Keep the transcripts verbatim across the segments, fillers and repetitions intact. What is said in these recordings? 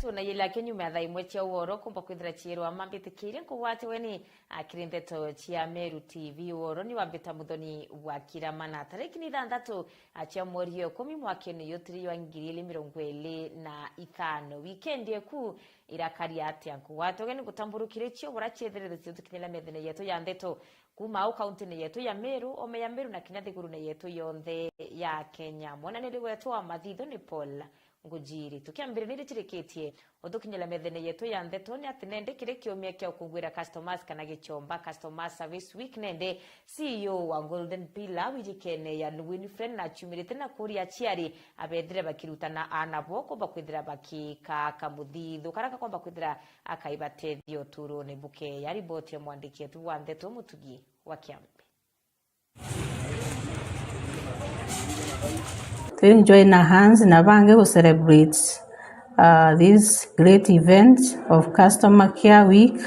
Tunaiyila kinyume ya thaa imwe cia uoro, kumba kwithira ciirwa mambitikirie nkugwate weni, a, kiri ndeto cia Meru T V. Uoro ni wa Mbita Muthoni wa Kiramana. Tariki ni ithanthatu, a, cia mweri wa ikumi mwakene uyu turi jwa ngiri ili mirongo ili na ithano. Wikendi eku irakaria atia? Nkugwate ugeni ngutamburukiricio bura ciethirite ciutukinyira methene yetu ya ndeto kuma au kauntine yetu ya Meru, ome ya Meru na kinya thigurune yetu yonthe ya Kenya. Mwananiri wetu wa mathitho ni Paul Ngujiri. Tukiambiriria nicirikitie, utukinyira methene yetu ya ndeto ni ati nende kiri kiumia kia ukungwira customers kana gichomba, Customer Service Week, nende C E O wa Golden Pillar wijikene ya Winifred na aciumirite na kuria aciari abethire bakirutana aana bo kumba kwithira bakika kamuthithu kara kakomba kwithira akaibatethia uturone bukeya. Riboti ya mwandiki wetu wa ndeto Mutugi wa Kiambi. Twi join na hands na bangi gu celebrate, uh, this great event of Customer Care Week.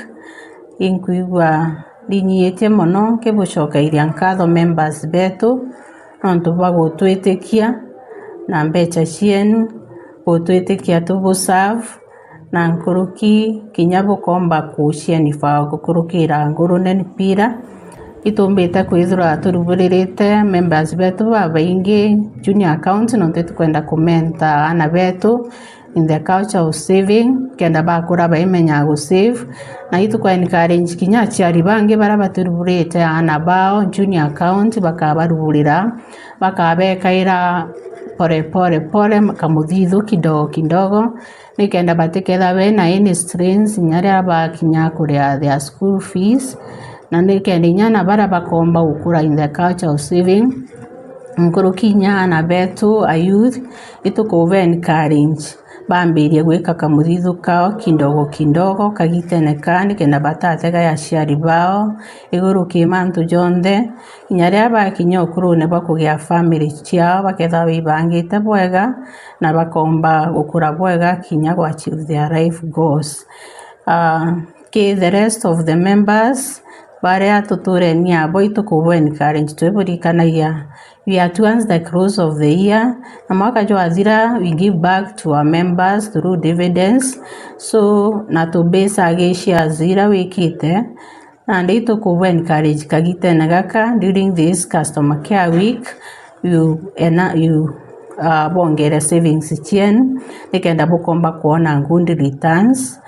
Inkwigua ndinyiitie mono nkibucokeiria nkatho members betu nontu bwa gutwitikia na mbecha cienu, gutwitikia tubu serve, na nkuruki kinya bukomba kucienifaa gukurukira Golden Pillar. Itumbite kwithirwa turuburirite members betu babaingi junior account, nontu itukwenda kumenta aana betu in the culture of saving, kenda bakura baimenyaga gu save. Na itukwa encourage kinya aciari bangi baria batiruburite aana bao junior account, bakabaruburira, bakabekaira pore pore pore, kamuthithu kidogo kidogo, nikenda batikethira bena any strains inya riria bakinya kuria their school fees, na nikenda inya na baria bakomba gukura in the culture of saving, nkuruki inya aana betu a youth, itukuba encourage bambirie gwika kamuthithu kao kidogo kidogo kagitene kaa, nikenda batatega aciari bao iguru ki mantu jonthe, inya riria bakinya ukurune bwa kugia family ciao, bakethirwa bibangite bwega na bakomba gukura bwega kinya gwa achieve their life goals. Ah, ki the rest of the members, baria tutureni abo, itukubu encourage, twiburikanagia we are towards the close of the year, na mwaka jwathira, we give back to our members through dividends. So, na tubisa gi shares ira wikite, nandi itukubu encourage kagitene gaka during this customer care week, you, ena, you, uh, bongere savings cienu, nikenda bukomba kuona good returns.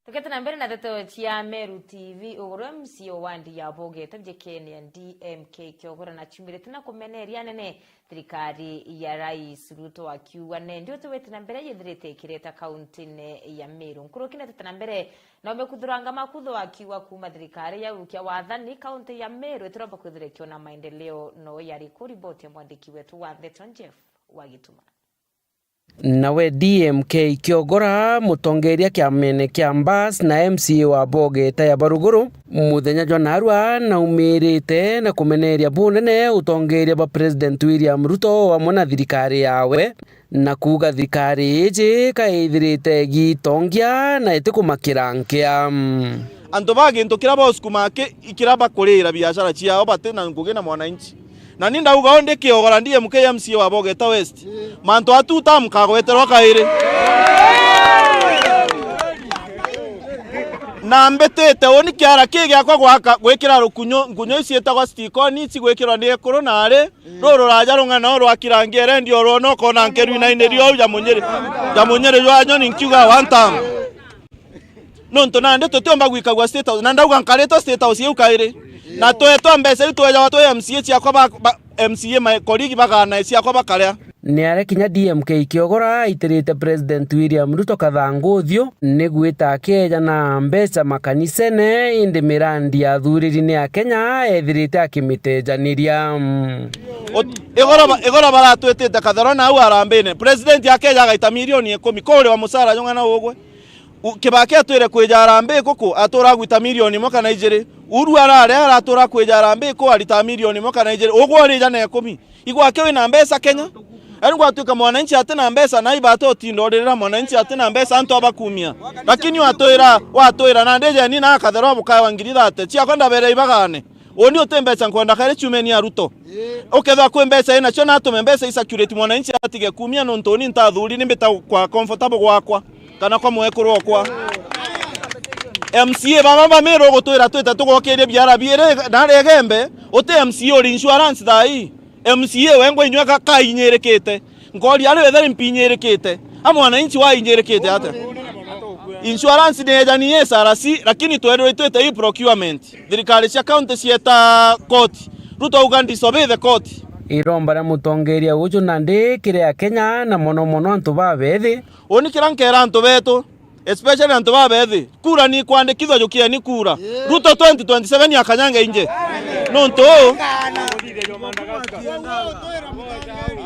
Tukete na mbere na ndeto cia Meru T V, uguru M C A wa wandi ya Bogeta wijikene ya D M K Kiogora na aciumirite na kumeneria anene thirikari ya Rais Ruto, akiuga nende utiwite na mbere yithirite ikireta kauntine ya Meru. Nkuruki na tete na mbere na umekuthuranga makutho akiuga kuma thirikari ya ukia wathani kaunti ya Meru itiromba kwithira ikiona maendeleo no yariku. Riboti ya mwandiki wetu wa ndeto Jeff Wagituma. Nawe D M K Kiogora, mutongeria kiamene kia Mbas na M C A wa Bogeta ya Baruguru, muthenya jwa narua naumirite na kumeneria bunene utongeria bwa President William Ruto amwe na thirikari yawe, na kuuga thirikari iji kaithirite igitongia na itikumakira nkia. Antu ba gintu kiria bosukuma ki-, kiria bakurira biashara ciao bati na ngugi na mwananchi. Na ni ndauga uu ndi Kiogora, ndi M K M C A wa Bogeta West. Mantu atu ta mukagweterwa kairi. Na mbitite uni kiara ki giakwa gwaka, gwikira rukunyu, ngunyu ici ciitagwa stikoni, ici gwikirwa ni ekuru na ari, ruru ruraja rung'ana uru rwa kirangi erendi orwona ukona nkiru inaini riu au ja munyiri, ja munyiri jwa nyoni nkiuga one time. Nontu nandi tutiumba gwikagua State House, na ndauga nkarite State House iu kairi. Na twetwa mbeca iu twejagwa twi M C A ciakwa ba, ba, M C A my colleague bagana ciakwa bakaria. Ni aria kinya D M K Kiogora aitirite President William Ruto kathangu uthiu ni gwita akeja na mbeca makanisene, indi mirandi ya thuriri ni Akenya ethirite akimitejaniria. Ut-, igoro ba, igoro baratwitite kathero na au arambine. President akeja agaita milioni ikumi, kuriwa mucara jung'ana ugwe. U-, Kibaki atwire kwija harambee kuku, atura agwita milioni imwe kana ijiri. Uhuru araria aratura kwija harambee ku arita milioni imwe kana ijiri. Ugwe urija na ikumi. Igwake wina mbeca Kenya? Yaani gwatuika mwananchi atina mbeca, na ibate utinda uririra mwananchi atina mbeca, antu abakumia. Lakini watwira, watwira, na ndijeni na akatherwa bukaya wa ngiri thate. Ciakwa ndabere ibagane. Uni uti mbeca nkwenda kairi ciumeni ya Ruto. Ukethirwa kwi mbeca inacio, natume mbeca i circulate, mwananchi atige kumia, nontu uni ntathuri ni mbita kwa comfortable gwakwa kana kwa mwekuru okwa. M C A baba ba Meru ugutwira twite tugokirie biara biiri na ari Igembe, uti M C A uri insurance thaa ii. M C A wengwa inywe ka-, kainyirikite. Nkoria ari wetheri mpinyirikite. A mwananchi wainyirikite atia? Insurance ni ejani S R C, lakini twerwe twite i procurement. Thirikari cia county cieta court. Ruto auga disobey the court. Iromba ria mutongeria uju nandi kiri Akenya na mono mono antu babethi. Uni kira nkera antu betu, especially antu babethi, kura ni kwandikithwa, jukieni kura. Ruto twenty twenty-seven akanyange inje. Nontu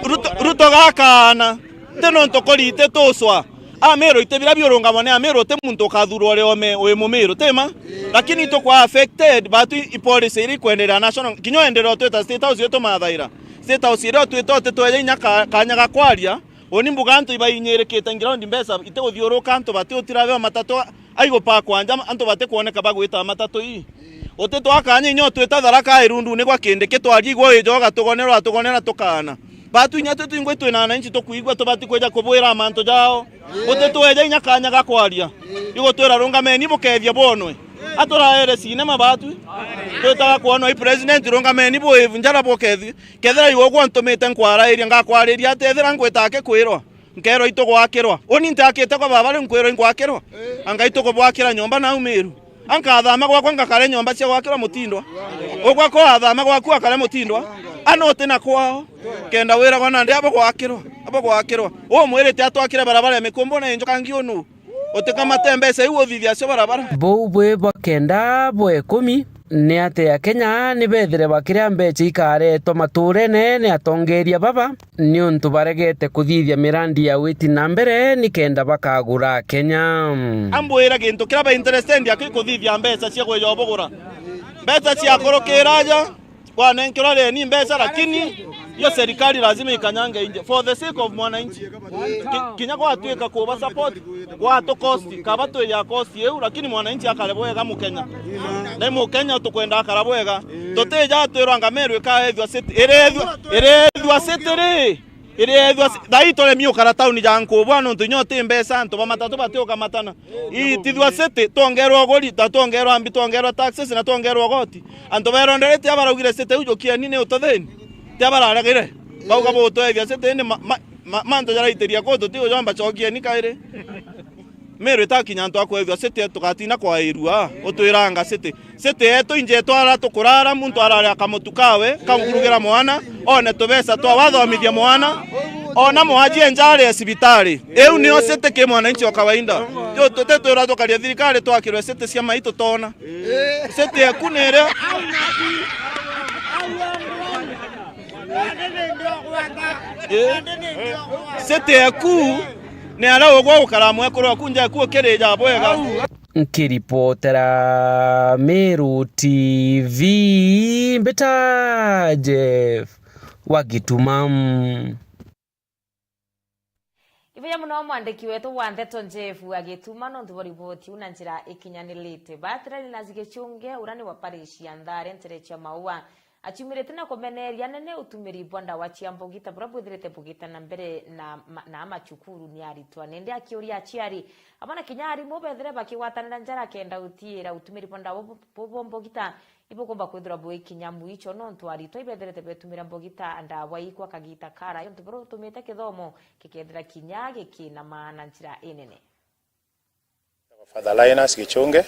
Ruto, Ruto gakana. Ti nontu kuri iti tucwa. Amiru iti bira biurungamwa ni Amiru, ti muntu ukathurwa uri ome wi Mumiru, ti ma? Lakini tukwa affected, batu i policy iri ikwenderea national, kinya enderea twita State House iyo tumathaira. State House iria twita uti tweja inya ka-, kanya ga kwaria, uni mbuga antu ibainyirikite ground mbeca iti guthiuruka antu bati utira beo matatu aigupakwa nja antu bati kwoneka bagwita matatu ii. Uti twakanya inya utwita Tharaka irundune gwa Kindiki twaria igwe ijoga tugonerwa tugonera tukana. Batu inya twi twingwi twina ananchi tukwigua tubati kwija kubwira mantu jao. Buti tweja inya kanya ga kwaria. Igutwira rungameni bukethia bwonwe. Aturaere cinema batu. Twitaga kwonwa i president rungameni bwivu njara bukethia. Kethira igwe ugwo ntumite nkwararia ngakwariria ati ethira ngwita akikwirwa. Nkerwa itugwakirwa. Uni ntiakite kwa baba riu nkwirwa ingwakirwa. Anga itugubwakira nyomba nau Miru. Ankathama gwakwa ngakare nyomba cia gwakirwa mutindwa. Ugwa ko athama gwaku akare mutindwa. Ana uti na kwao. Kenda wiragwa nandi abo gwakirwa. Abo gwakirwa. Umwirite atwakire barabara ya mikumbo na injuka ngiunu. Utikamate mbeca iu uthithia cio barabara. Buu bwi bwa kenda bwa ikumi. Ni ati Akenya ni bethire bakiria mbeca ikaretwa maturene ni atongeria baba, niuntu baregete kuthithia mirandi ya witi na mbere nikenda bakagura Akenya. Ambwira gintu kiria ba interested aki kuthithia mbeca cia kweja ubugura. Mbeca cia kurukira aja, wanenkerwa reni mbeca, lakini hiyo serikali lazima ikanyange inje for the sake of mwananchi. Ki-, kinya gwatuika kuba support, gwatu cost, kaba twi ya cost iu, lakini mwananchi akare bwega Mukenya. Na Mukenya tukwenda akara bwega. Tutija twirwa anga Meru ikaethua city. Irethua, irethua city ri? Irethua ci-, thaa ii turemi ukara tauni ja nkubwa nontu inya uti mbeca, antu ba matatu bati ukamatana. Itithua city, twongerwa uguri, ta twongerwa mbi, twongerwa taxes na twongerwa ugoti. Antu beronderete abaraugire city iu jukieni ni ututhini. Ti abararagire. Bauga butwethia city ni ma-, ma-, ma-, mantu jaraitiria kuu tuti ujomba cokieni kairi. Meru itakinya antu akwethua city tugatina kwairua, utwiranga city. City yetu inje twara tukurara, muntu arare akamutu kawe, kagukurugira mwana, one tubeca twa wathomithia mwana, ona mwaji enja arie cibitari. Iu nio city ki mwananchi wa kawaida. Ju tuti twira tukaria thirikari twakirwe city cia mai tutona. City eku ni iria. Ii. City eku ni aria ugwa gukara mwekuru waku nja eku ukirija bwega. Nkiripotera Meru T V, mbita Jeff wa Gituma. Ibuya muno mwandiki wetu wa ndeto Jeff wa Gituma nontu bwa riboti iu na njira ikinyanirite. Batirani na Zigicunge, uria ni wa parish ya Nthare, ntere cia Maua, aciumirite na kumeneria anene utumiri bwa ndawa cia mbugita buria bwithirite bugita na mbere na ma-, na macukuru ni aritwa. Nende akiuria aciari, amwe na kinya arimu bethire bakigwatanira njara kenda utiira utumiri bwa ndawa bu-, bu-, bwa mbugita ibukumba kwithirwa bwikinya mwicho, nontu aritwa ibethirite betumira mbugita ndawa ii kwa kagita karaya, untu buria butumite kithomo gikethira kinya gikina maana njira inene. Father Linus Gichunge,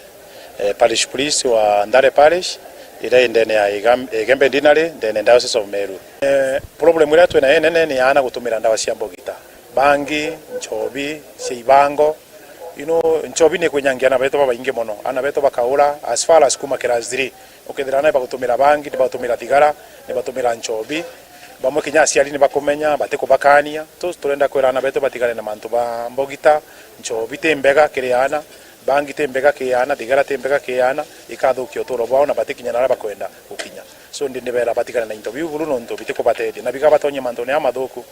eh, parish priest wa Ndare Parish, iria i ndene ya Igam-, Igembe Deanery, ndene Diocese of Meru. Eh, problem iria twina inene ni aana gutumira ndawa cia mbugita, bangi, nchobi, cia ibango. You know, nchobi ni kwinyangia aana betu babaingi mono. Aana betu bakaura as far as kuma class three. Ukethira aana bagutumira bangi, ni bagutumira thigara, ni batumira nchobi. Bamwe kinya aciari ni bakumenya, batikubakania. Tu-, turenda kwira aana betu batigane na mantu ba mbugita, nchobi ti mbega kiri aana, bangi ti mbega kiri aana, thigara ti mbega kiri aana, ikathukia uturo bwao na batikinya naria bakwenda gukinya. So, ndi ndibera batigane na into biu buru nontu bitikubatethia, na bigabatonyia mantune jamathuku.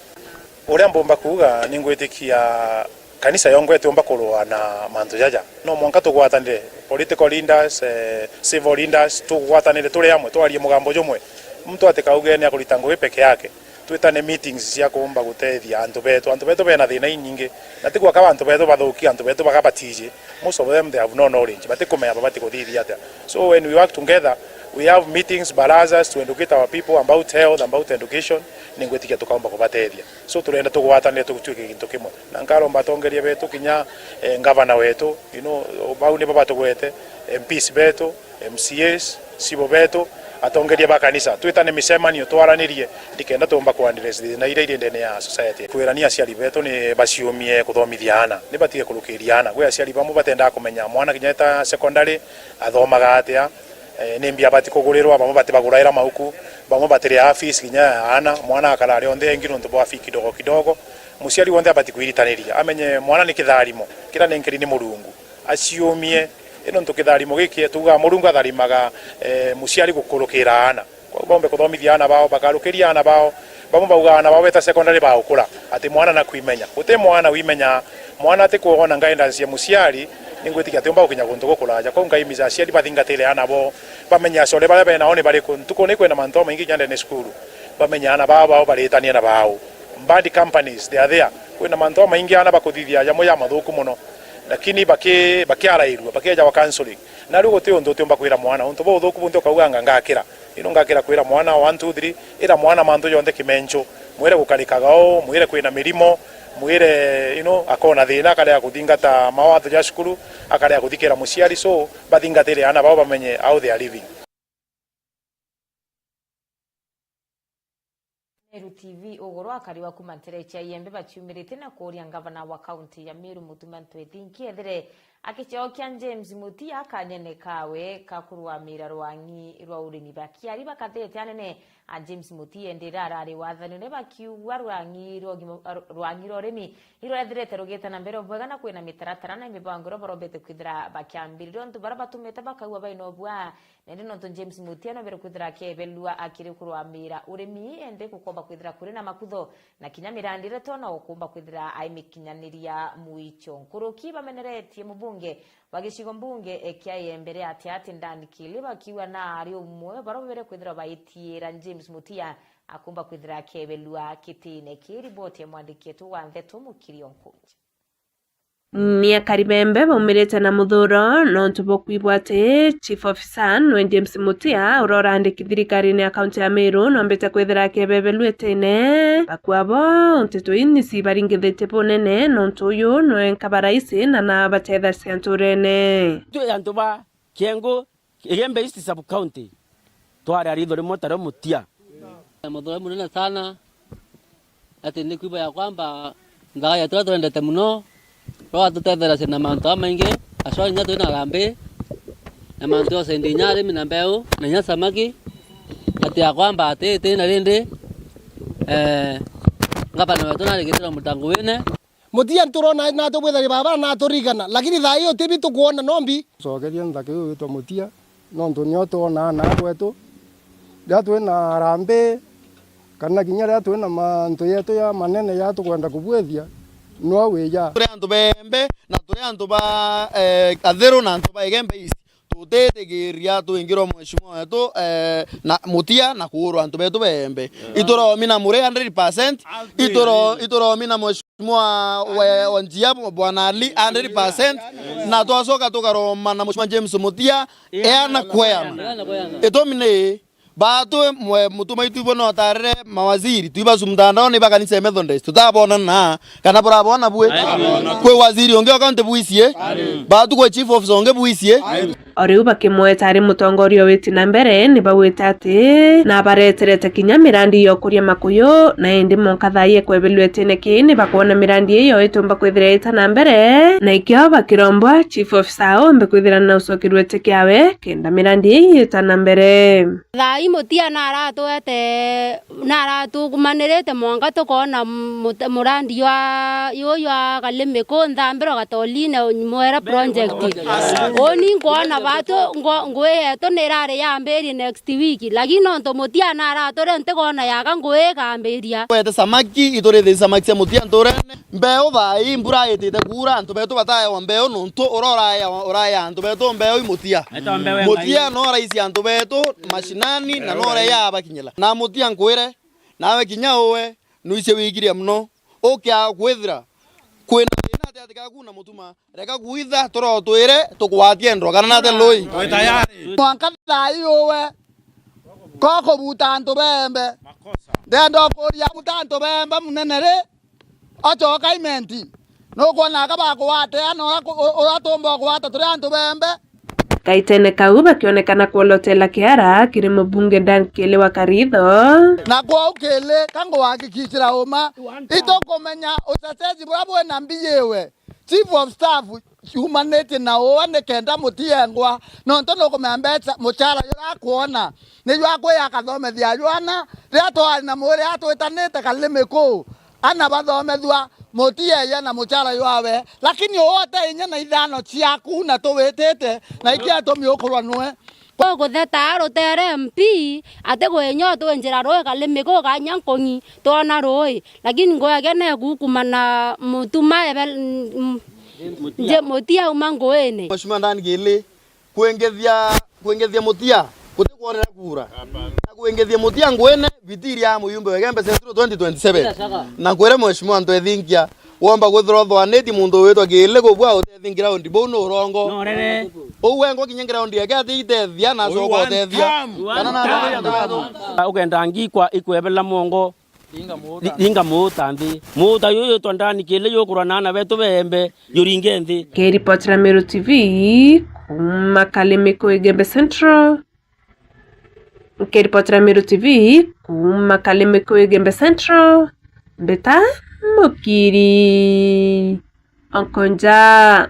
Uria mbumba kuuga, ni ngwitikia Kanisa yongwa itiumba kurua na mantu jaja. No mwanka tugwatanire, political leaders, eh, civil leaders, tugwatanire turi amwe, twarie mugambo jumwe. Muntu atikauge ni akurita ngugi peke yake. Twitane meetings cia kuumba gutethia antu betu. Antu betu bena thina inyingi. Na ti gwaka antu betu bathuki, antu betu baka batiji. Most of them, they have no knowledge. Batikumenya babati kuthithia atia. So when we work together, we have meetings, barazas to educate our people about health, about education. Ningwitikia tukaumba kubatethia. So turenda tugwatanire tutuike gintu kimwe. Na nkaromba atongeria betu kinya, eh, ngavana wetu, you know, bau nibo batugwete, M Ps betu, M C As, cibo betu, atongeria ba kanisa. Twitane micemanio, twaranirie, ndikenda tumba ku address thina iria iri ndene ya society. Kwirania aciari betu ni baciumie kuthomithia aana, ni batige kurukiria aana. Gwi aciari bamwe batendaa kumenya mwana kinya eta secondary, athomaga atia, eh, ni mbi abati kugurirwa, bamwe batibaguraira mauku, bamwe batiri a fees kinya ya aana, mwana akara ari onthe engi nontu bwa fee kidogo kidogo. Muciari wonthe abati kwiritaniria, amenye mwana ni kitharimo kiria nenkeri ni Murungu. Aciumie, i nontu kitharimo giki tuugaa Murungu atharimaga, eh, muciari gukurukira aana. Kwou baumbe kuthomithia aana bao, bakarukiria aana bao. Bamwe bauga aana bao beta secondary baukura, ati mwana nakwimenya. Guti mwana wimenya, mwana atikwona guidance ya muciari, ningwitikia atiumba gukinya guntu gukuraja. Kwou ngaimiza aciari bathingatire aana bao, bamenye acore baria benao ni bariku. Ntuku ni kwina mantu jamaingi kinya ndene cukuru, bamenye aana bao, bao baritania na bao. Bad companies, they are there. Kwina mantu jamaingi aana bakuthithia jamwe jamathuku mono, lakini baki-, bakiarairua, bakiejawa counseling. Na riu guti untu utiumba kwira mwana, untu buu uthuku buntu ukauga anga ngakira. Ino ngakira kwira mwana one, two, three, ira mwana mantu jonthe kimencho. Mwire gukarikaga uu, mwire kwina mirimo, mwire, you know, akona thina, akarega kuthingata mawatho ja cukuru, akarega kuthikira muciari, so bathingatire aana bao bamenye how they are living. Meru T V uguru akari wa kuma ntere cia Iembe baciumiritie na kuuria ngavana wa kaunti ya Meru Mutuma Ntwethinki ethire akicokia James Mutia kanyene kawe ka kurugamira rwang'i rwa urimi. Bakiari bakathete anene a James Mutia indi riria arari wathanine bakiugua rwang'i rwa ugima, rwang'i rwa urimi irurethirite rugite na mbere bwega na kwina mitaratara na mibango iria barombete kwithira bakiambiriria untu baria batumite bakauga baina ubua. Na indi nontu James Mutia nobere kwithira akebelua akiri kurugamira urimi, indi gukomba kwithira kuri na makutho na kinya mirandi iria tona ukumba kwithira aimikinyaniria mwicho. Nkuruki bameneretie mubunge wa gicigo mbunge kia Iembe ria Atiati Dan Kili bakiuga na ari umwe baria babere kwithira baitiira James Mutia akumba kwithira akebelua kitine kii. Riboti ya mwandiki wetu wa ntheto Mukiri Onkunja. Ni akari bembe baumirite na muthuro nontu bwa kwigua ati Chief Officer nwe James Mutia, uria urandiki thirikarine ya kaunti ya Meru, nombite kwithira akebebelua itine. Bakua bo, nteto ii ni cibaringithitie bunene nontu uyu nwe nkaba raisi na nabatethagia nturene. Twi antu ba Kiengu, Igembe East Sub County, twari a ritho rimwe tario Mutia. Muthuro munene sana, ati ni kwigua ya kwamba nthaga yetu iria twendete muno, rwatutetheragia na mantu jamaingi, aswari inya twina harambee, na mantu ya usendi inya arimi na mbeu, na inya samaki, ati ya kwamba ati iti na rindi, eh, ngavana wetu narigitira mutango wine. Mutia nturona na tubwithagia baba na turigana, lakini thaa ii utibi tukwona no mbi. Cokeria nthaka iu witwa Mutia, nontu nio twonaa na gwetu. Riria twina harambee, kana kinya riria twina mantu yetu ya manene ya tukwenda kubwithia, nwa wija. Turi antu bembe, na turi antu ba, eh, Athiru na antu ba Igembe East. Tutithikiria twingirwa mheshimiwa wetu, eh, na Mutia na kuurwa antu betu beembe. Ituromina Muree hundred percent, ituro-, ituromina mheshimiwa we, wa Njia, Bwana Ali, hundred percent, na twacoka tukaromana mheshimiwa James Mutia, eana kweana. Itumi ni, baatu mwe, mutuma itu bwe notarire mawaziri, twibacu mtandaoni ba kanisa ya Methodist, tutabonana. Kana burabona bue? Kwi waziri ungi o kaunti bwicie? Batu kwi chief officer ungi bwicie? O riu bakimweta ari mutongoria witi na mbere, ni baugite ati nabareterete kinya mirandi ya ukuria makuyu, na indi monka thaa ii ekwebelua itine kii, ni bakwona mirandi iyo itumba kwithira ita na mbere, na ikio bakirombwa chief officer aumbe kwithira na ucokerua iti kiawe kenda mirandi ii ita na mbere. Thaa ii Mutia naratwete, naratumanirite mwanka tukoona mute-, murandi jwa, juju jwa Kalimiku, Nthambiro, Gatolini, Mwera project. Uni nkwona Batu ngo-, ngui yetu ni irari yambirie next week, lakini nontu Mutia na araturi ntigona yaga ngui ikambiria. Twete samaki, iturithirie samaki cia Mutia nturene. Mbeu thaa ii mbura itite kuura, antu betu bataewa mbeu nontu ura uraea, uraea antu betu mbeu i Mutia. Mutia no uraisia antu betu mashinani na no ureea abakinyila. Na Mutia nkwire, nawe kinya uwe, nuicie wigiria muno. Ukia kwithira kwina thina ati ati gaku na Mutuma, reka kuitha turotwire tukwatie ndwa, kana nate Lui? Twi tayari. Mwanka thaa ii uwe, ko kubuta antu bembe. Ndenda ukuria buta antu bembe munene ri, ochoka imenti. Nukwona aka bakugwatia na ura ku-, u-, uratumba ugwata turi antu bembe. Kaitene kau bakionekana kwolotela kiara kiri mubunge Dan Kiele wa Karitho. Na kwou Kiele, ka nguhakikishira uma, itukumenya ucececi buria bwina mbijiwe. Chief of Staff ciumanitie na uwe nikenda Mutiengwa, nontu nukumenya mbeca, muchara juria akwona, ni jwa kwi akathomethia jwana, riria twari na mwiri atwitanite Kalimiku, ana bathomethua, Mutia eya na muchara jwawe, lakini uwe ate inya na ithano ciaku na tuwitite, na iki atumi ukurwa nwe. Kwi kutheta rutere M P, ati gwi inya utwinjira rui Kalimiku kanya nkung'i, twona rui. Lakini ngui yake negukumana Mutuma ebe, mm, Mutia. Je, Mutia auma nguine. Mheshimiwa Dan Kiele, kwingithia, kwingithia Mutia guti kwonera kura. Na kwingithia Mutia nguine, vitiria ya muyumbe wa Igembe Central twenty twenty-seven. Bila shaka. Na nkwire Mheshimiwa Ntwethinkia, womba kwithirwa uthwaniti muntu witwa Kiele kubua utethi ground, bau ni urongo. Norere. Uu wengwa kinya ground yake ati itethia na acoka utethia. Kana na ukenda ngikwa ikwebela mwongo. Ri-, ringa muuta nthi. Muuta juju jutwa ndani Kiele jukurwa na ana betu beembe, juringe nthi. Nkiripotera Meru T V kuuma Kalimiku Igembe Central. Nkiripotera Meru T V kuuma Kalimiku Igembe Central, mbita Mukiri Onkonja.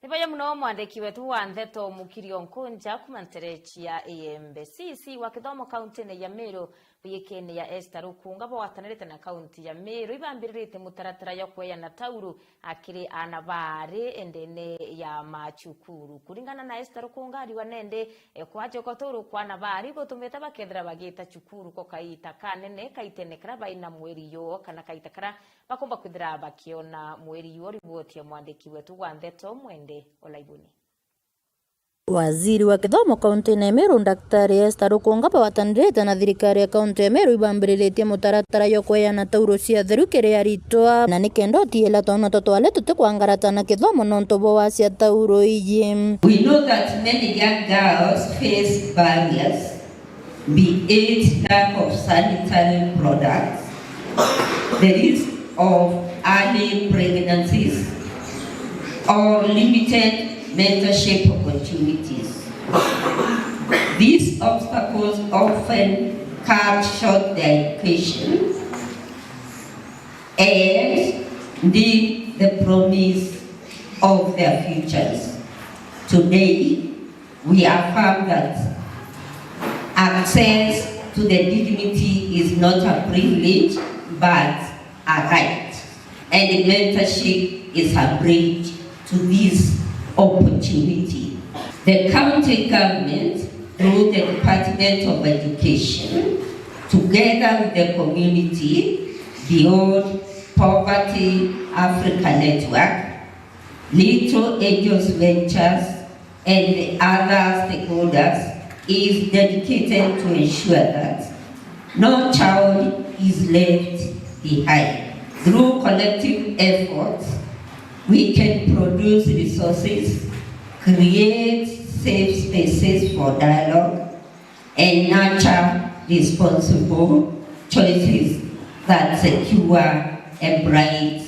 Ni baya muno mwandiki wetu wa ndeto Mukiri Onkonja kuuma nterechi ya Igembe. C C wa kithomo kauntine ya Meru, buyikene ya Esther Rukunga, bagwatanirite na kaunti ya Meru, ibambiririte mutaratara jwa kweana tauru akiri ana baari endene ya macukuru. Kuringana na Esther Rukunga, ariuga nende, e, kwachoka tauru kwa ana baari gutumite bakethira bagita cukuru kwa kaita kanene, kaitene karia baina mweri yo, kana kaita karia bakomba kwithira bakiona mweri yo. Riboti ya mwandiki wetu wa ndeto Mwende Olaibuni. Waziri wa kithomo kauntine ya Meru, Daktari Esther Rukunga, bagwatanirite na thirikari ya kaunti ya Meru, ibambiriritie mutaratara jwa kweana tauro cia theru kiri aritwa, na nikenda utiila twana twa twale tutikwangarata na kithomo nontu bwa wacia tauro iji. We know that many young girls face barriers, be it lack of sanitary products, the risk of early pregnancies, or limited mentorship opportunities. These obstacles often cut short their education and indeed the promise of their futures. Today, we affirm that access to the dignity is not a privilege but a right, and mentorship is a bridge to this opportunity. The county government, through the Department of Education, together with the community beyond Poverty Africa Network, Little Angels Ventures, and the other stakeholders, is dedicated to ensure that no child is left behind. Through collective efforts, we can produce resources, create safe spaces for dialogue, and nurture responsible choices that secure a bright,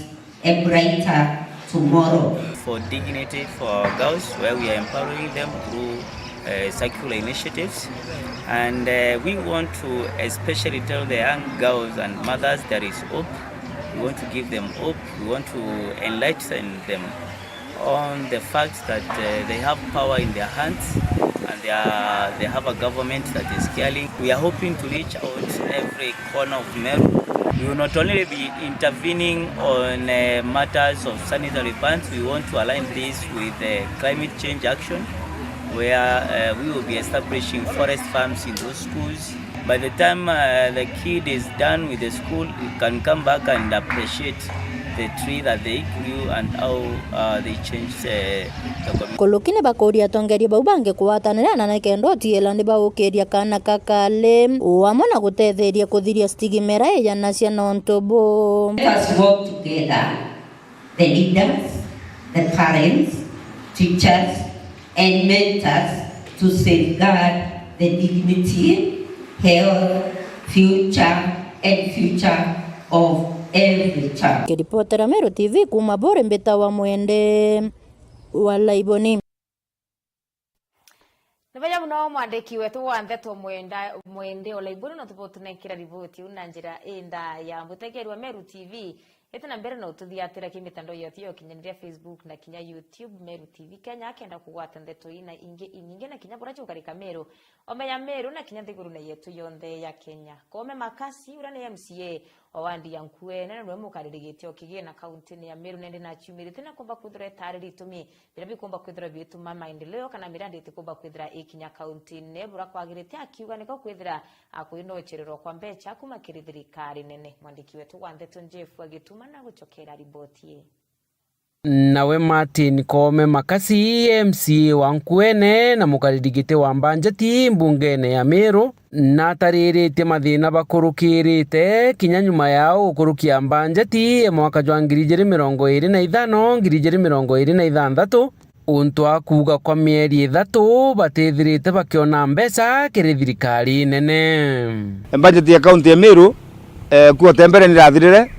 a brighter tomorrow. For dignity for our girls, where we are empowering them through, uh, circular initiatives. And, uh, we want to especially tell the young girls and mothers there is hope. We want to give them hope. We want to enlighten them on the fact that, uh, they have power in their hands. And they are, they have a government that is caring. We are hoping to reach out every corner of Meru. We will not only be intervening on, uh, matters of sanitary pads, we want to align this with, uh, climate change action, where, uh, we will be establishing forest farms in those schools. By the time, uh, the kid is done with the school, he can come back and appreciate the tree that they grew and how, uh, they changed, uh, the community. Kuruki ni bakuria atongeria bau bangi kugwatanira na nikenda utiela ni baukiria kana kakali, o amwe na gutetheria kuthiria stigma iria ijanacia nontu bu. Let us work together, the leaders, the parents, teachers, and mentors to safeguard the dignity, health, future, and future of every child. Kiripotera Meru T V kuuma Buri, mbita wa Mwende wa Laiboni. Ni baya muno mwandiki wetu wa ndeto Mwenda, Mwende o Laiboni, nontu bwa utunenkera riboti iu na njira indaya. Mutegeri wa Meru T V, ite na mbere na ututhiatira ki mitandao yetu ya ukinyaniria, Facebook na kinya YouTube, Meru T V Kenya, akenda kugwata ndeto ii na ingi inyingi na kinya buria jukarika Meru, ome ya Meru na kinya nthigurune yetu yonthe ya Kenya. Koome Makasi, uria ni M C A wa wandi ya Nkuene, na niwe mukariri giti o kigina kauntine ya Meru, na indi naciumirite na kumba kwithirwa etariri itumi biria bikumba kwithirwa biituma maendeleo kana mirandi itikumba kwithira ikinya kauntine buria kwagirite, akiuga niko kwithira a kwinochererwa kwa mbecha kuuma kiri thirikari nene. Mwandiki wetu wa ndeto Jeff Agituma na gucokera riboti ii. Nawe Martin Koome Makasi, M C A wa Nkuene na mukariri giti wa mbanjeti mbungene ya Meru, natariritie mathina bakurukirite kinya nyuma yao gukurukia mbanjeti ya mwaka jwa ngiri ijiri mirongo iri na ithano, ngiri ijiri mirongo iri na ithanthatu, untu a kuuga kwa mieri ithatu batithirite bakiona mbeca kiri thirikari nene. Mbanjeti ya kaunti ya Meru, eh, quarter ya mbere nirathirire,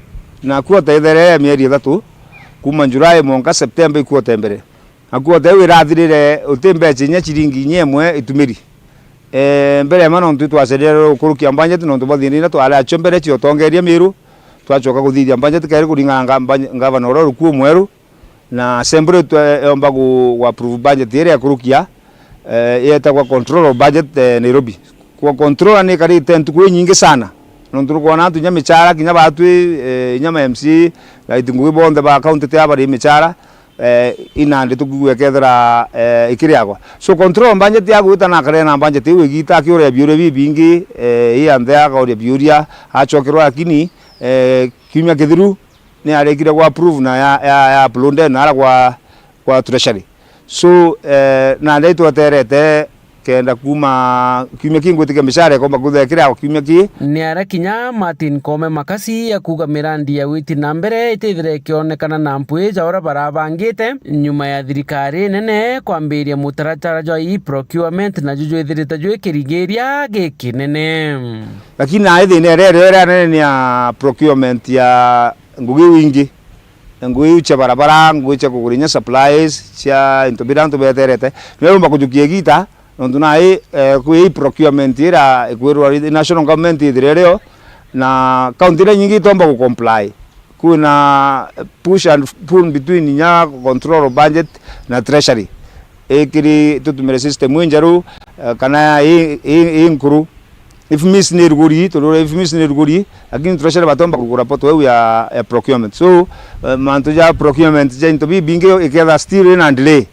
na quarter ithere ya mieri ithatu, kuuma July mwanka September, i quarter ya mbere. Na quarter iu irathirire, uti mbeca inya ciringi inya imwe itumiri. Eh, mbere ya ma nontu itwacerere gukurukia mbanjeti nontu bwa thina iria twari acio mbere cia utongeria Meru, twacoka kuthithia mbanjeti kairi kuringana nga-, mba-, ngavana uria uri kuo mweru, na assembly twe-, yomba gu-, gu approve budget iria ikurukia, eh, yetagwa control of budget, eh, Nairobi. Kwa controller ni ikarite ntuku inyingi sana. Nontu nukwona antu inya michara, kinya batwi, eh, inya ma M C A, na iti ngugi bonthe ba county tia bari michara, eh, inandi tukigua ikethira, eh, ikiriagwa. So control budget ya gwita na akarena budget iu igita akiuria biuria bibingi, eh, i anthe akauria biuria, acokerwa lakini, eh, kiumia kithiru, ni arekire gwa approve na ya, ya, ya upload na ara gwa, gwa treasury. So, eh, na nda itweterete kenda kuuma kiumia ki ngwitikia mishara ikomba kwithira ikiriagwa kiumia ki. Ni ara kinya Martin Koome Makasi akuuga mirandi ya witi na mbere itithire ikionekana na mpwi ja uria barabangite nyuma ya thirikari nene kwambiria mutaratara jwa e-procurement na ju jwithirite jwi kirigiria gikinene. Lakini nae thina iria irio iria nene ni ya procurement ya ngugi iu ingi, ngugi iu cia barabara, ngugi cia kugura inya supplies cia into biria antu beterete, niyo yumba kujukia igita, nontu nai, eh, kwi procurement ira ikwirwa national government ithire irio, na county iria nyingi itomba gu comply. Kwina push and pull between inya control of budget na treasury. Ikiri tutumire system injeru, eh, kana i, i, i nkuru. If miss ni ruguri, tondu if miss ni ruguri, lakini treasury batomba kugura portal iu ya, ya procurement. So, eh, mantu ja procurement ja into bibingi iketha still ina delay.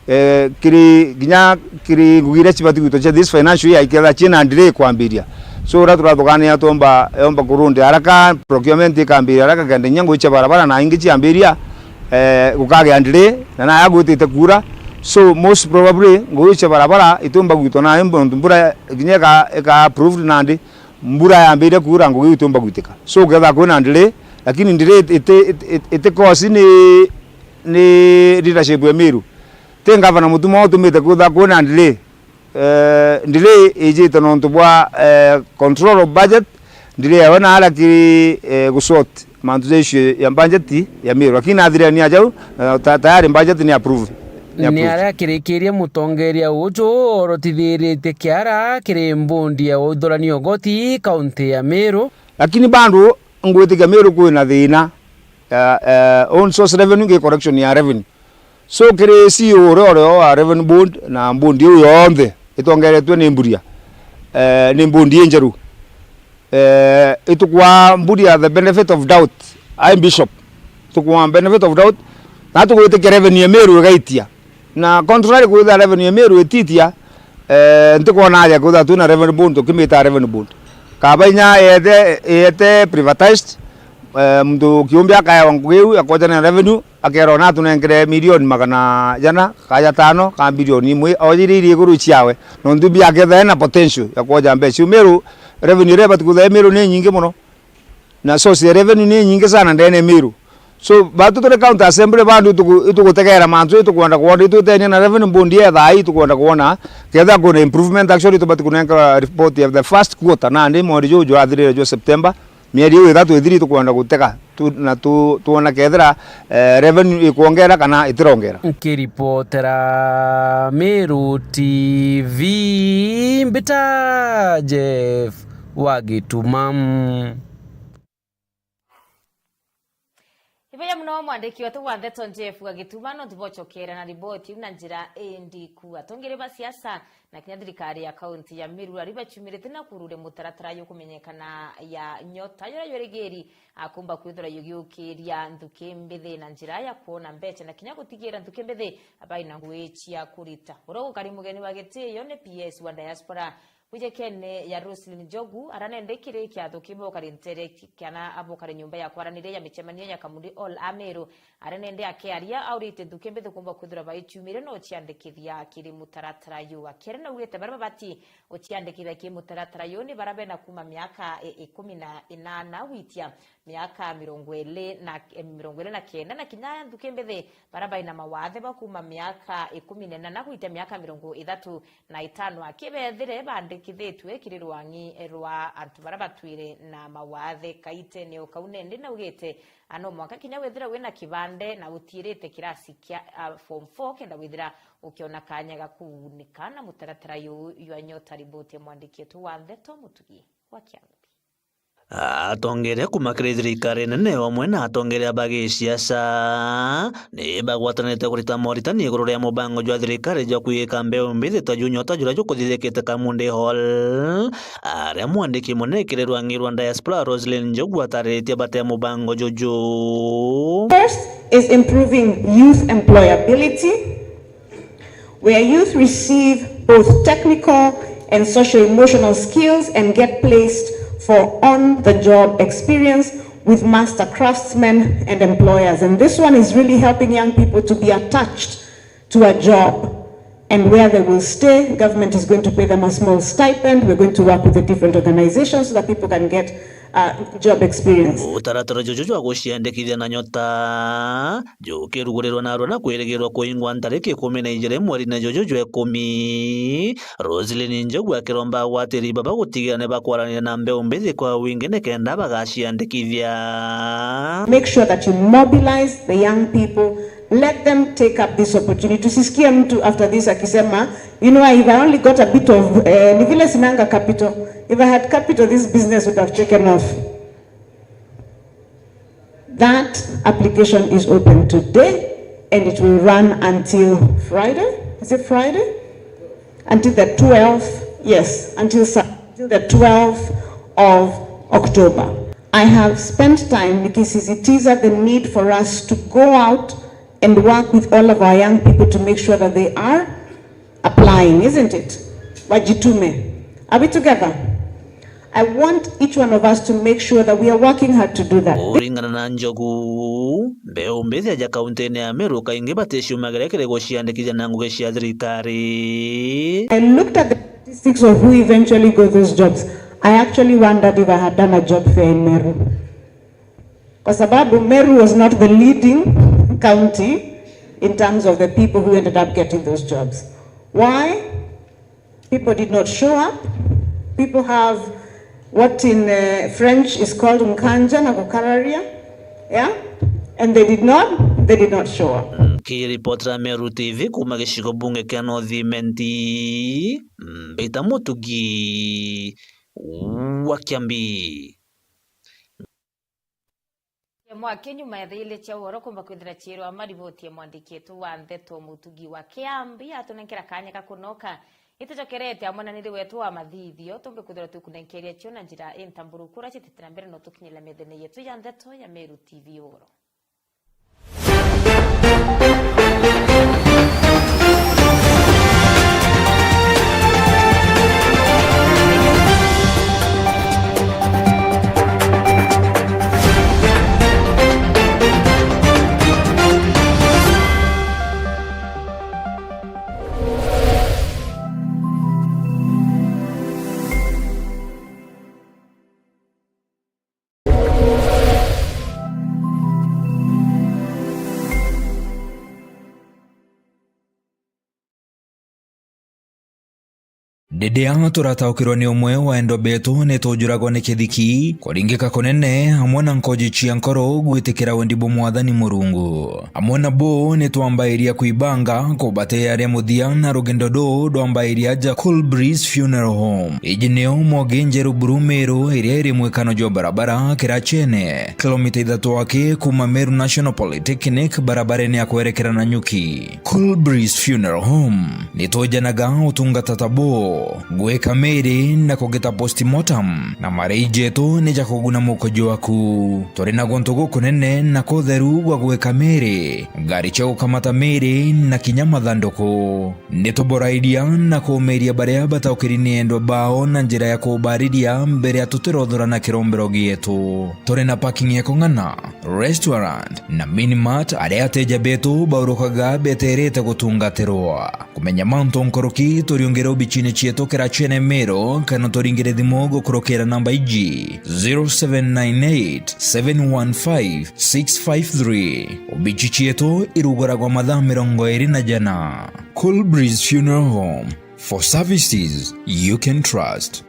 Eh, kiri, kinya kiri ngugi iria cibati gwitwa cia this financial year iketha ciina delay kwambiria. So, uria turathugania twomba, yomba kurundi haraka, procurement ikambiria haraka, kenda inya ngugi cia barabara na ingi ciambiria, eh, gukagia delay, na naya gwitite kuura. So, most probably, ngugi cia barabara itumba gwitwa na nontu mbura kinya ika, ika approved nandi, mbura yambiria kuura, ngugi itumba gwitika. So, uketha kwina delay, lakini delay iti, iti, iti, iti cause ni, ni leadership ya Meru. Ti ngavana Mutuma utumite kwitha kwina delay. Eh, delay ijite nontu bwa, eh, control of budget, delay yawe na ara kiri, eh, gusort mantu ja issue ya budget ya Meru. Lakini athirania jau, eh, ta-, tayari budget ni approve. Ni Ni approved. Aria akirikiria mutongeria uju orotithiritie kiara kiri mbondi ya uthurania ugoti kaunti ya Meru. Lakini bado ngwitikia Meru kwina thina ya, eh, own source revenue ngi collection ya revenue. So, kiri C E O uria uri o wa Revenue Board na board iu yonthe, itongeretue ni Mburia, eh, ni mbundi injeru. Eh, itukwa Mburia the benefit of doubt. Ai Bishop, tukwa benefit of doubt, na tugwitikia revenue ya Meru igaitia. Na contrary kwitha revenue ya Meru ititia, eh, ntikwona aja kwitha twina revenue board, tukimita revenue board. Kaba inya yete, yete privatized, eh, muntu kiumbe akaewa ngugi iu ya kwonjania na revenue, akerwa na atunenkere milioni magana jana, ka jatano, ka bilioni imwe, ojiririe iguru ciawe. Nontu biaketha ena potential ya kwoja mbeca iu. Meru, revenue iria ibati kwitha i Meru ni nyingi mono. Na source ya revenue ni nyingi sana ndene ya Meru. So, batu turi county assembly, bandu itugu-, itugutegera mantu, itukwenda kwona, itwitenia na revenue board ya thaa ii, itukwenda kwona ketha kuna improvement. Actually, tubati kunenka report ya the first quarter, nandi mweri juu jwathirire jwa September, mieri iu ithatu ithiri, itukwenda gutega tu, na tu, twona kethira, eh, revenue ikwongera kana itirongera. Nkiripotera Meru T V, mbita Jeff wa Gituma. Ibeya muno mwandiki wetu wa ndeto Jeff wa Gituma, nontu bocokere na riboti iu na njira indiku. Atongeri ba siasa na kinya thirikari ya kaunti ya Meru ari baciumirite na kururia mutaratara jukumenyekana ya Nyota, juria jwerigiri akumba kwithirwa jugiukiria nthuki mbithi na njira ya kwona mbeca na kinya gutigira nthuki mbithi baina ngugi cia kurita. Uria gukari mugeni wa gitio ni P S wa diaspora Wijekene ya Roselyn Njogu, aranende kiri kiatho kiu bokari ntere ki-, kana abokari nyumba ya kwaraniria ya micemanio ya Kamuri Hall Ameru. Aranende akiaria aurite nthuki mbithi kumba kwithirwa baiciumire no ciandikithia kiri mutaratara yu. Akiaria naugite baria babati uciandikithia kiri mutaratara yu ni baria bena kuma miaka i-, ikumi na inana gwitia miaka mirongo iri na, eh, mirongo iri na kenda, na kinya nthuki mbithi baria baina mawathe ba kuma miaka ikumi na inana gwitia miaka mirongo ithatu na itano, akibethire bandikithitue kiri rwang'i rwa antu baria batwire na mawathe. Kaitene o kau nendi naugite, a, no mwanka kinya withire wina kibande na utiirite kirasi kia, a, form four, kenda withira ukiona kanya ga kuunika na mutaratara yu jwa Nyota. Riboti ya mwandiki wetu wa ndeto Mutugi wa Kiambi. Atongeria kuma kiri thirikari nene omwe na atongeria ba gisiasa ni bagwatanite kurita moritani iguru ria mubango jwa thirikari jwa kwigika mbeu mbithi ta ju Nyota juria jukuthithikite Kamundi Hall, aria mwandiki munene kiri rwang'i rwa diaspora Roselyn Njogu atariritie bate mubango juju. First is improving youth employability. Where youth receive both technical and socio-emotional skills and get placed for on-the-job experience with master craftsmen and employers. And this one is really helping young people to be attached to a job and where they will stay. Government is going to pay them a small stipend. We're going to work with the different organizations so that people can get, uh, job experience. Utaratara juju jwa guciandikithia na Nyota jukirugurirwa narua na kwirigirwa kuingwa ntariki ikumi na ijiri mweri-ini juju jwa ikumi. Roselyn Njogu akiromba agwatiri baba gutigira ni bakwaraniria na mbeu mbithi kwa wingi nikenda bagaciandikithia. Make sure that you mobilize the young people, let them take up this opportunity. Tusisikie mtu after this akisema, "You know, if I only got a bit of, eh, ni vile sinanga capital. If I had capital, this business would have taken off." That application is open today and it will run until Friday. Is it Friday? Until the twelfth, yes, until Sa-, until the twelfth of October. I have spent time nikisisitiza the need for us to go out and work with all of our young people to make sure that they are applying, isn't it? Wajitume. Are we together? I want each one of us to make sure that we are working hard to do that. Kuringana na Njogu, mbeu mbithi aja kaunti-ini ya Meru kaingi baticiumagira kiri guciandikithia na ngugi cia thirikari. I looked at the statistics of who eventually got those jobs. I actually wondered if I had done a job fair in Meru. Kwa sababu Meru was not the leading county in terms of the people who ended up getting those jobs. Why? People did not show up. People have what in, uh, French is called nkanja na gukararia. Yeah? And they did not, they did not show up. Nkiripotera Meru T V kuma gicigo bunge kia North Imenti, Mbita Mutugi wa Kiambi. Mwaki nyuma ya thaa ili cia uhoro kumba kwithira ciirwa mariboti ya mwandiki wetu wa ndeto Mutugi wa Kiambi, atunenkera kanya ga kunoka Itucokerete amwe na niri wetu wa mathithio, tumbe kwithirwa tukunenkeria cio na njira intamburuku, uria citite na mbere no tukinyira methene yetu ya ndeto ya Meru T V Ugoro. Riria turataukirwa ni umwe wa endwa betu, ni tujuragwa ni kithiki, kuringika kunene, amwe na nkoji cia nkoro gwitikira wendi bwa Mwathani Murungu. Amwe na bo ni twambairia kwibanga kubatearia muthia, na rugendo ruu rwambairia aja Cool Breeze Funeral Home. Iji nio Mwogi Njeru Buru Meru, iria iri mwikano jwa barabara Kirachene, kilomita ithatu aki kuuma Meru National Polytechnic, barabarene ya kwerekera Nanyuki. Cool Breeze Funeral Home ni twejanaga utungata ta buu, gwika miri na kugita postmortem, na marei jetu ni ja kuguna muko jwaku. Turi na guntu gukunene na kutheru gwa gwika miri, ngari cia gukamata miri na kinya mathanduku. Ni tuborairia na kuumiria baria bataukiri ni endwa bao na njira ya kubariria mbere ya tutirothura na kirombero gietu. Turi na parking ya kung'ana, restaurant na mini mart, aria ateja betu baurukaga beterete gutungatirwa. Kumenya mantu nkuruki, turiungire obichine cietu Kirachene Meru, kana turingire thimu gukurukira namba iji: zero seven nine eight, seven one five, six five three. Obichi cietu iruguragwa mathaa mirongo iri na jana. Cool Breeze Funeral Home. For services you can trust.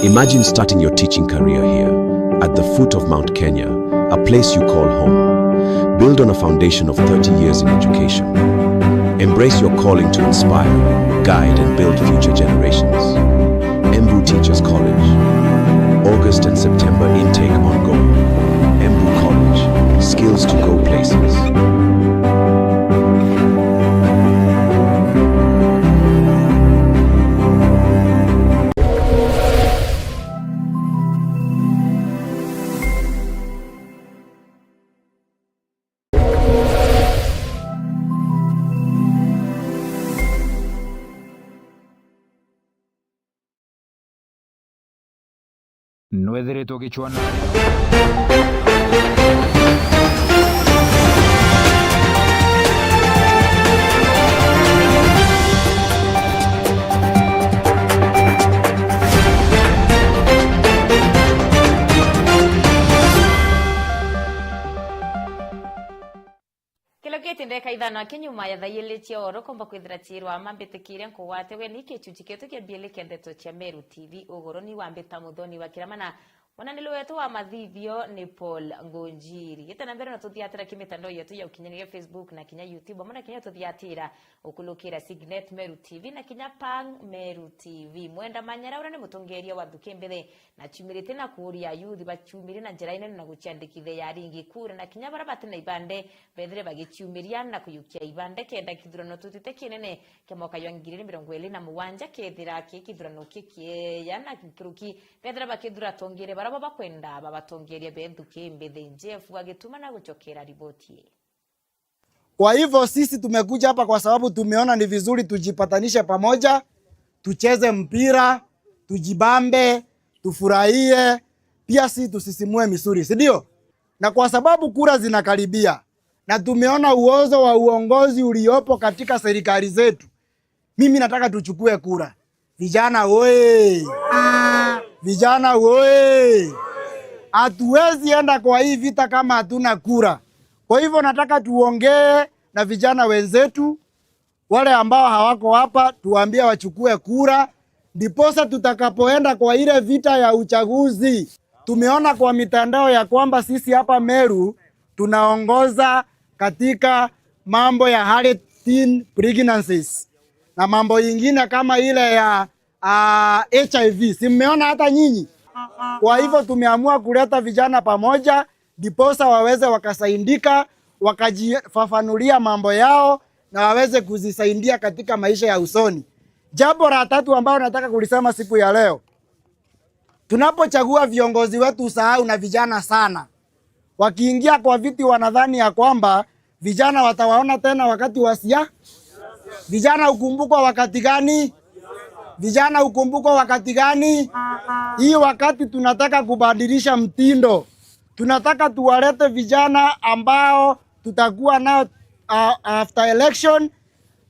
Imagine starting your teaching career here, at the foot of Mount Kenya, a place you call home. Build on a foundation of thirty years in education. Embrace your calling to inspire, guide, and build future generations. Embu Teachers College. August and September intake ongoing. Embu College. Skills to go places. Nwethiritwe ugichwana. Kiloketi ndeka ithano aki nyuma ya thaa ili cia oro, komba kwithira ciirwa mambitikiria nkugwate ugeni kichunchi kietu kia biili kia ndeto cia Meru T V Ugoro. Ni wambita Muthoni wa Kiramana. Mwananilo wetu wa mathithio ni Paul Ngunjiri. Gita na mbere, no tuthiatira ki mitandao yetu ya ukinyaniria, Facebook na kinya YouTube, amwe na kinya tuthiatira ukulukira Signet Meru T V na kinya Pang Meru T V. Mwenda Manyara, uria ni mutongeria wa Nthuki Mbithi, na ciumirite na kuuria ayuthi baciumire na njira inene na guciandikithia ya ringi kura, na kinya baria bati na ibande bethire bagiciumiria na kuyukia ibande, kenda kithurano tutite kinene kia mwaka jwa ngiri igiri mirongo iri na mugwanja kethira ki kithurano kikieya na nkuruki, bethira bakithura atongeria baria bo bakwenda babatongeria be Nthuki Mbithi. Jeff wa Gituma na gucokera riboti ii. Kwa hivyo sisi tumekuja hapa kwa sababu tumeona ni vizuri tujipatanishe pamoja, tucheze mpira, tujibambe, tufurahie, pia si tusisimue misuri, si ndio? Na kwa sababu kura zinakaribia na tumeona uozo wa uongozi uliopo katika serikali zetu, mimi nataka tuchukue kura. Vijana oye! Vijana oye! Hatuwezi enda kwa hii vita kama hatuna kura. Kwa hivyo nataka tuongee na vijana wenzetu, wale ambao hawako hapa, tuwaambie wachukue kura, ndiposa tutakapoenda kwa ile vita ya uchaguzi. Tumeona kwa mitandao ya kwamba sisi hapa Meru tunaongoza katika mambo ya early teen pregnancies na mambo ingine kama ile ya ah, H I V. Si mmeona hata nyinyi? Kwa hivyo tumeamua kuleta vijana pamoja, ndiposa waweze wakasaidika, wakajifafanulia mambo yao na waweze kuzisaidia katika maisha ya usoni. Jambo la tatu ambalo nataka kulisema siku ya leo, tunapochagua viongozi wetu, usahau na vijana sana. Wakiingia kwa viti, wanadhani ya kwamba vijana watawaona tena wakati wa sia-, vijana hukumbukwa wakati gani? Vijana hukumbukwa wakati gani? Hii wakati tunataka kubadilisha mtindo. Tunataka tuwalete vijana ambao tutakuwa nao, ah, after election,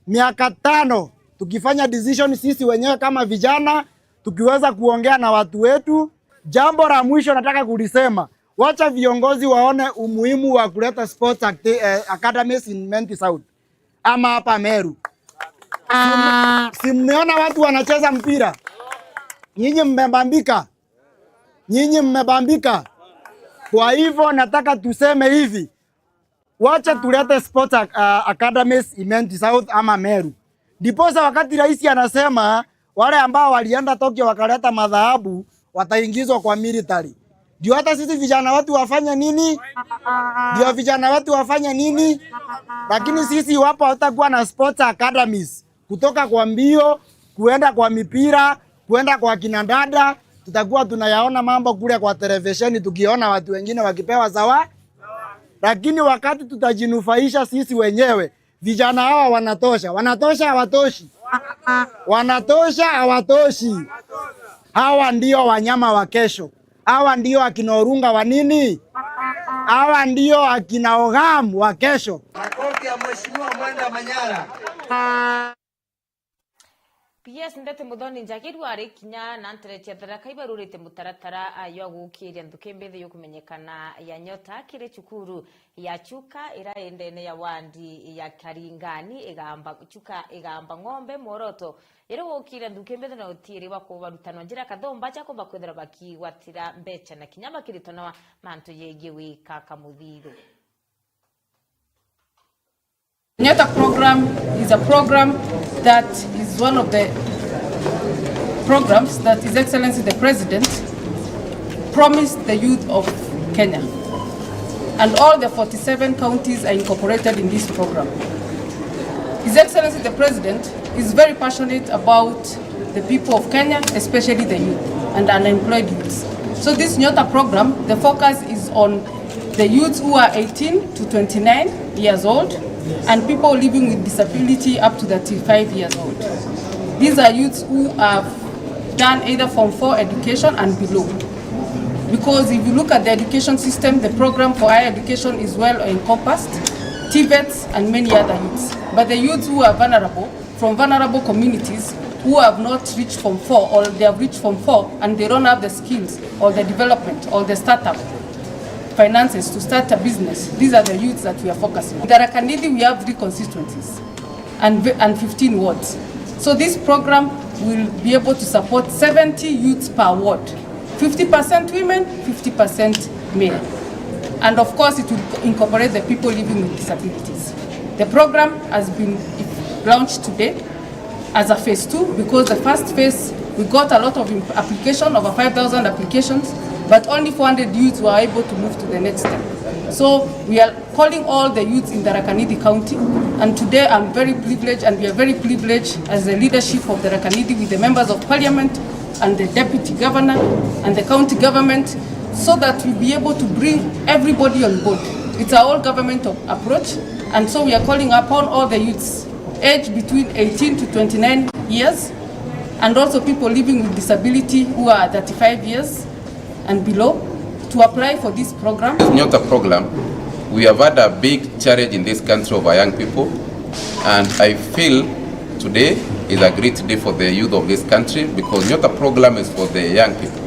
miaka tano, tukifanya decision sisi wenyewe kama vijana, tukiweza kuongea na watu wetu. Jambo la mwisho nataka kulisema, wacha viongozi waone umuhimu wa kuleta sports acti-, eh, academies in Imenti South ama hapa Meru. Si, si mmeona watu wanacheza mpira? Nyinyi mmebambika? Nyinyi mmebambika? Kwa hivyo nataka tuseme hivi, wacha tulete sports ac-, ah, academies Imenti South ama Meru. Ndiposa wakati rais anasema wale ambao walienda Tokyo wakaleta madhahabu wataingizwa kwa military, ndio hata sisi vijana wetu wafanye nini? Ndio vijana wetu wafanye nini? Lakini sisi iwapo hatutakuwa na sports academies, kutoka kwa mbio, kuenda kwa mipira, kuenda kwa kina dada, tutakuwa tunayaona mambo kule kwa televisheni, tukiona watu wengine wakipewa zawa-, lakini wakati tutajinufaisha sisi wenyewe, vijana hawa wanatosha. Wanatosha, hawatoshi? Wanatosha, hawatoshi? Hawa ndio wanyama wa kesho. Hawa ndio akina Orunga wa nini? Hawa ndio akina Ogam wa kesho. Makofi ya Mheshimiwa Mwenda Manyara. P S Ndeti Muthoni Njagirwa ari kinya na ntere cia Tharaka ibarurite mutaratara, ah, jwa gukiria nthuki mbithi yukumenyekana ya Nyota kiri cukuru ya Chuka ira i ndene ya wandi ya Karingani, Igamba, Chuka, Igamba Ng'ombe, mworoto iri gukiria nthuki mbithi na utiiri wa kubarutanwa njira kathumba cia kumba kwithira bakigwatira mbecha na kinya bakiritanawa mantu jegie wika kamuthithu. Nyota program is a program that is one of the programs that His Excellency the President promised the youth of Kenya. And all the forty-seven counties are incorporated in this program. His Excellency the President is very passionate about the people of Kenya, especially the youth and unemployed youths. So this Nyota program, the focus is on the youths who are eighteen to twenty-nine years old and people living with disability up to thirty-five years old. These are youths who have done either form four education and below. Because if you look at the education system, the program for higher education is well encompassed, TVETs and many other youths. But the youths who are vulnerable, from vulnerable communities who have not reached form four or they have reached form four and they don't have the skills or the development or the startup finances to start a business. These are the youths that we are focusing on. In Tharaka Nithi, we have three constituencies and ve-, and fifteen wards. So this program will be able to support seventy youths per ward, fifty percent women, fifty percent male. And of course, it will incorporate the people living with disabilities. The program has been launched today as a phase two, because the first phase, we got a lot of imp-, application, over five thousand applications, but only four hundred youths were able to move to the next step. So we are calling all the youths in Tharaka Nithi County, and today I'm very privileged, and we are very privileged as the leadership of Tharaka Nithi with the members of parliament and the deputy governor and the county government, so that we be able to bring everybody on board. It's a whole government of approach, and so we are calling upon all the youths aged between eighteen to twenty-nine years, and also people living with disability who are thirty-five years and below, to apply for this program. This Nyota program, we have had a big challenge in this country of our young people, and I feel today is a great day for the youth of this country because Nyota program is for the young people.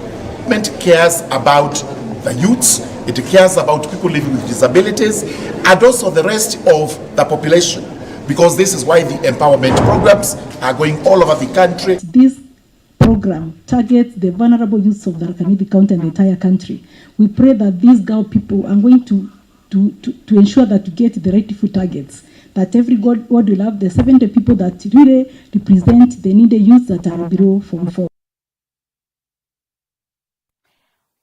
Government cares about the youths, it cares about people living with disabilities, and also the rest of the population, because this is why the empowerment programs are going all over the country. This program targets the vulnerable youths of Tharaka Nithi County and the entire country. We pray that these girl people are going to, to, to, to ensure that we get the rightful targets. that every God, God will have the seventy people that really represent the needy youths that are below form four.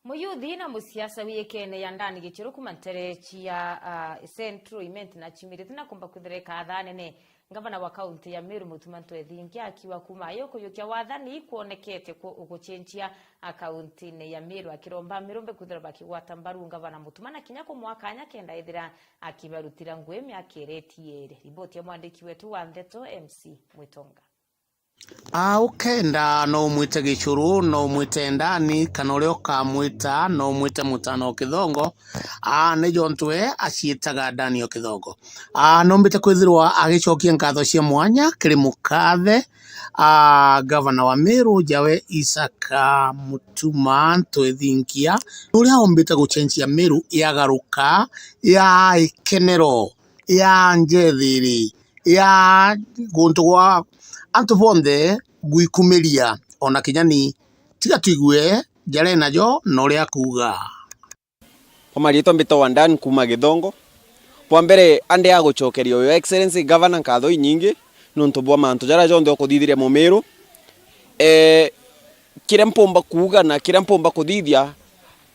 Muyuthi na musiasa wiikene ya Ndani Gichuru kuma ntere cia, ah, Central Imenti na Chimiri tina kumba kwithira ikathanene. Ngavana wa kaunti ya Meru Mutuma M'Ethingia akiuga kuma ayo kuyukia wathani ikwonekete ku-, gucenjia, ah, kaunti-ini ya Meru, akiromba amirumbe kwithirwa bakigwata mbaru ngavana Mutuma na kinya kumwa kanya kenda ethira akibarutira ngui miaka iri itiire. Riboti ya mwandiki wetu wa ndeto M C Mwitonga. Aa, ukenda no umwite Gichuru, no umwite Ndani, kana uria ukamwita no umwite Mutana o Kithongo. Aa, ni jontu we aciitaga Ndani o Kithongo. Aa, nombite kwithirwa agicokia nkatho cia mwanya kiri mukathe, aa, gavana wa Meru, Jawe Isaka Mutuma M'Ethingia, uria ombite gucenjia Meru yagaruka ya ikenero, ya njethiri, ya guntu gwa antu bonthe gwikumiria, ona kinya ni. Tiga twigue jaria najo na uria akuuga. Kwa mariitwa mbitagwa Dan kuuma Githongo. Bwa mbere, andeaga gucokeria Your Excellency Governor nkatho inyingi niuntu bwa mantu jaria jonthe ukuthithiria Mumiru. Ee, kiria mpumba kuuga na kiria mpumba kuthithia,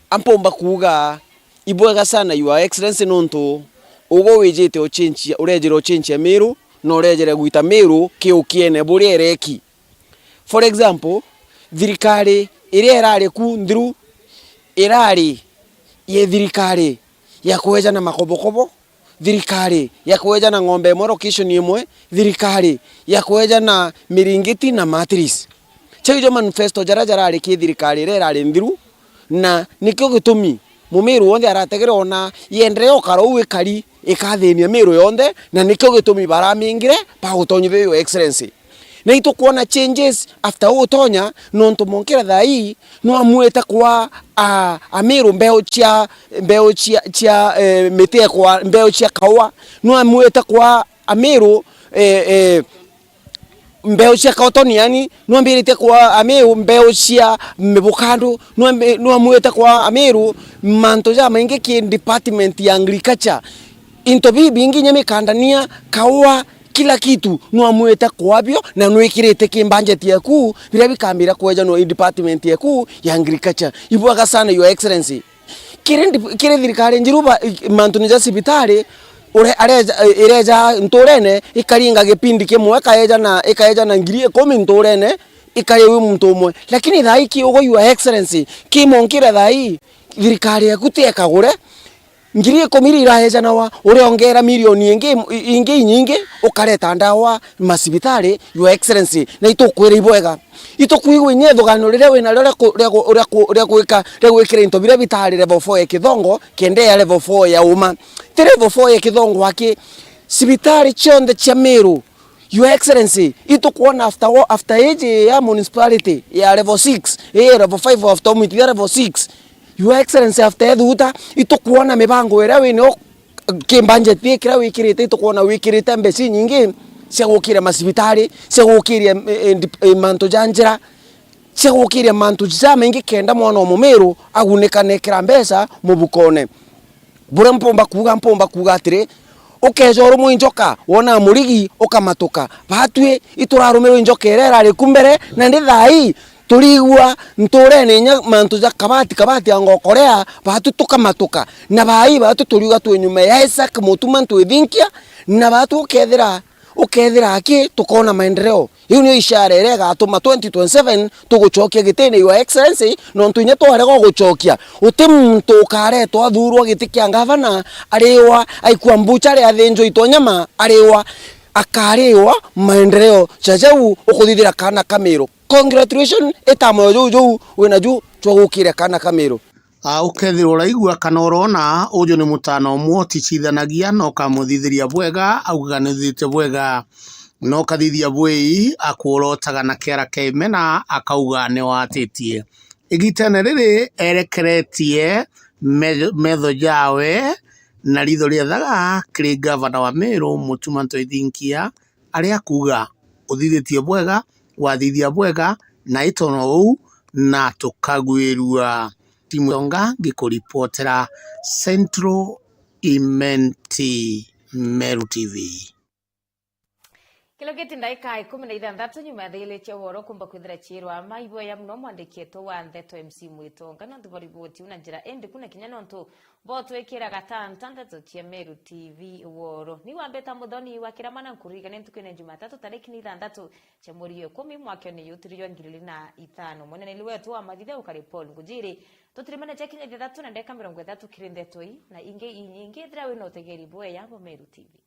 a mpumba kuuga, ibwega sana Your Excellency niuntu ugwe wijite ucenjia, urejire ucenjia Miru na urejire gwita Miru kiukiene buria ireki. For example, thirikari iria irari ku nthiru irari ye thirikari ya kweja na makobokobo, thirikari ya kweja na ng'ombe imwe location imwe, thirikari ya kweja na miringiti na mattress. Chau ijo manifesto jaria jarari ki thirikari iria irari nthiru, na nikio gitumi Mumiru wonthe arategera ona yenderea ukara uu ikari ikathinia Miru yonthe, na nikio gitumi baramingire bagutonyithia Your Excellency. Na itukwona changes after utonya, nontu monkira thaa ii nwamwite kwa a, Amiru mbeu cia, mbeu cia, cia, eh, miti ekwa mbeu cia kaua, nwamwite kwa Amiru, eh, eh, mbeu cia cotton, yani, nwambirite kwa Amiru mbeu cia mibukandu, nwambi-, nwamwite kwa Amiru mantu jamaingi ki department ya agriculture. Into bibingi inya mikandania, kaua, kila kitu nwamwite kwabio na nwikirite ki budget yeku, biria bikambira kwejanwa i department yeku ya agriculture. Ibwega sana, Your Excellency. Kiri ndi-, kiri thirikari njiru ba-, i-, mantu ni ja cibitari, ure-, areja, ireja nturene, ikaringa gipindi kimwe, ikaeja na, ikaeja na ngiri ikumi nturene, ikari wi muntu umwe. Lakini thaa ii ki ugo, Your Excellency, ki monkire thaa ii, thirikari yaku ti ekagure, ngiri ikumi iria iraejanawa, ureongera milioni ingi, ingi inyingi, ukareta ndawa macibitari, Your Excellency, na itukwira ibwega. Itukwigua inya ithugano riria wina rio ria ku-, ria ku-, ria ku-, ria gwika, ria gwikira into biria bitari level four ya kithongo, kenda ya level four ya uma. Ti level four ya kithongo aki, cibitari cionthe cia Miru, Your Excellency, itukwona after wa-, after age ya municipality ya level six, eh, level five after umwitithia level six. Your Excellency, after ethuta, itukwona mibango iria winio ki budget ii kiria wikirite, itukwona wikirite mbeca inyingi cia gukiria macibitari, cia gukiria, eh, eh, dip-, eh, mantu ja njira, cia gukiria mantu jamaingi kenda mwana o Mumiru agunikane kira mbeca mubukone. Buria mpumba kuuga, mpumba kuuga atiri, ukeja urumwa i njoka, wonaa murigi, ukamatuka. Batwi, iturarumirwa i njoka iria irari ku mbere, na ndi thaa ii, turigua nturene inya mantu ja kabati, kabati ya ngokorea, batwi tukamatuka. Na thaa ii batwi turiuga twi nyuma ya Isaac Mutuma M'Ethingia, na batwi ukethira, ukethira aki, tukona maendeleo. Iu nio ishara iria igatuma twenty twenty-seven tugucokia gitine, Your Excellency, nontu inya twarega gucokia, uti muntu ukaretwa athurwa giti kia ngavana, ariwa aikua mbuchari athinjwa itwa nyama, ariwa akariwa maendeleo ja jau ukuthithira kana ka Miru. Congratulations, itamoyo jau jau wina ju jwa gukira kana ka Miru. Aa, ukethirwa uraigua kana urona, uju ni mutana umwe uticithanagia, na ukamuthithiria bwega, augaga ni uthithite bwega, na ukathithia bwii, akuorotaga na kiara kia imena, akauga ni watitie. Igitene riri, erekeretie me-, metho jawe na ritho ria thaga kiri gavana wa Miru, Mutuma M'Ethingia, aria akuuga, uthithitie bwega, wathithia bwega, na itono uu, na tukagwirua. Timu Tonga ngikuripotera Central Imenti, Meru T V. Kilogiti ndaika ikumi na ithanthatu nyuma ya thaa ijiri cia woro kumba kwithira ciirwa ama. Iboya muno mwandiki wetu wa ndeto M C Mwitonga nontu bwa riboti iu na njira indiku na kinya nontu botwikira gatanta ndeto cia Meru T V woro. Ni wambita muthoni wa kirama na nkurigane ntuku-ini Jumatatu tariki ni ithanthatu cia mweri wa ikumi mwakene uyu turi jwa ngiri igiri na ithano. Mweneneri wetu wa mathitha ukari Paul Ngujiri. Tutirimene cia kinya ithatu na ndeka mirongo ithatu kiri ndeto ii na ingi inyingi. Ithira wina utegeri bweya bo Meru T V.